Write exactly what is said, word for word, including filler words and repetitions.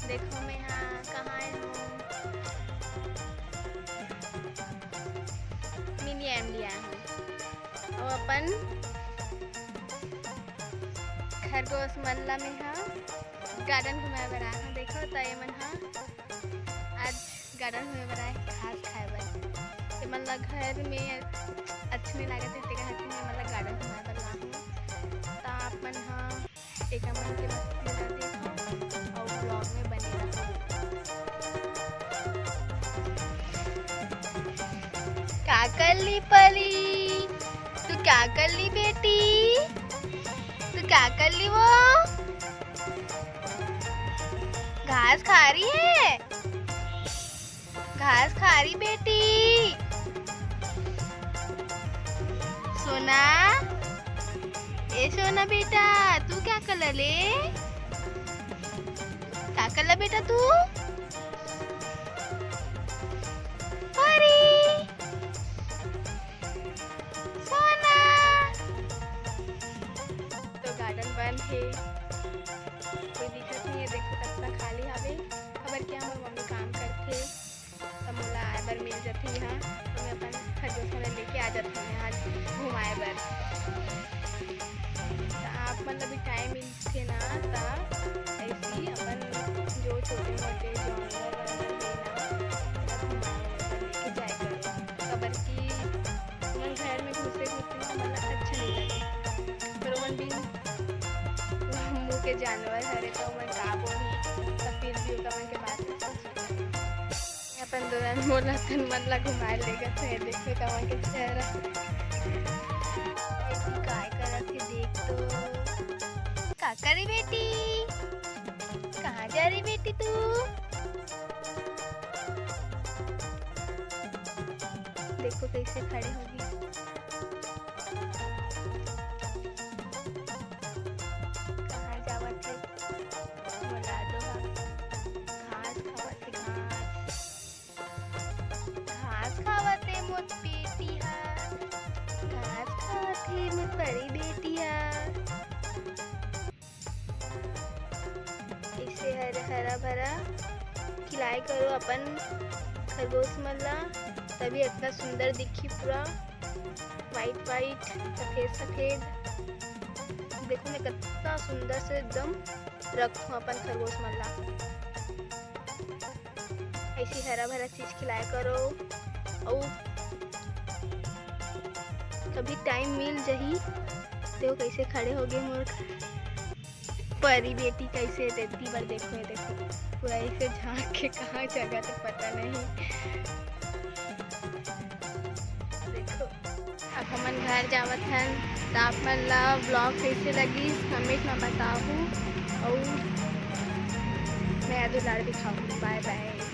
देखो मैं हा कहाँ आए हूँ, मिनी एमडी आए हूँ। अउ अपन खरगोश मन ला मैं हा गार्डन घुमाए बर आए हूँ। देखो त ये मन हा आज गार्डन घूमे बर आए, घास खाए बर। ये मन ला घर में अच्छा नहीं लागत हे, तेकर खातिर मैं मन ला गार्डन घुमाए बर लाहूँ। त आप मन हा एकर मन के मस्ती ला देखो अउ vlog में बने रहो। का कर ली परी? तू का कर ली बेटी? तू का कर ली वो? घास खा रही है? घास खा रही बेटी? सोना, ए सोना बेटा, तू क्या कलर ले? का कलर बेटा तू? अरे, सोना। तो गार्डन बंद हे, कोई दिखत नहीं है। देखो, कतना खाली हावे। खबर क्या, हमर मम्मी काम करथे, त मोला आए बर मिल जथे यहाँ, तो मैं अपन खरगोश मन लेके आ जाथंव यहाँ घुमाए बर। त आप मन ला भी टाइम मिलथे ना, त ऐसी अपन जो छोटे मोटे जानवर वानवर हे ना, ओला घुमाए बर लेके जाए करो। काबर कि हमन घर में घुसे घुसे ना, हमन ला अच्छा नहीं लगे, पर ओमन भी मुँह के जानवर हरे, त ओमन का बोलही, त फिर भी ओकर मन के बात ला समझ। अपन दोनों मोला तन मन ला घुमाए लेगत हे, देखे कमल के चेहरा। ऐसी काय करत हे, देख तो। का करे बेटी? कहाँ जा रही बेटी तू? देखो कैसे खड़े होगे। कहाँ जावत हे? मोला दो हा। घास खावत हे, घास। घास खावत हे मोर बेटी हा। घास खावत हे मोर परी बेटी हा। ऐसे हर-, हरा भरा खिलाए करो अपन खरगोश मन ला, तभी इतना सुंदर दिखी पूरा। White white, सफेद सफेद। देखो मैं कितना सुंदर से एकदम रखूँ अपन खरगोश मन ला। ऐसी हरा भरा चीज खिलाए करो, अउ कभी टाइम मिल जही। देखो कैसे खड़े होगे मोर परी बेटी, कैसे तेती बर। देखो, ये देखो, पूरा ऐसे झांक के कहाँ जगह तो पता नहीं। देखो, अब हमन घर जावत हन, त आप मन ला vlog कैसे लगिस comment में बताहू, अउ मैं दुलार दिखाहू। बाय बाय।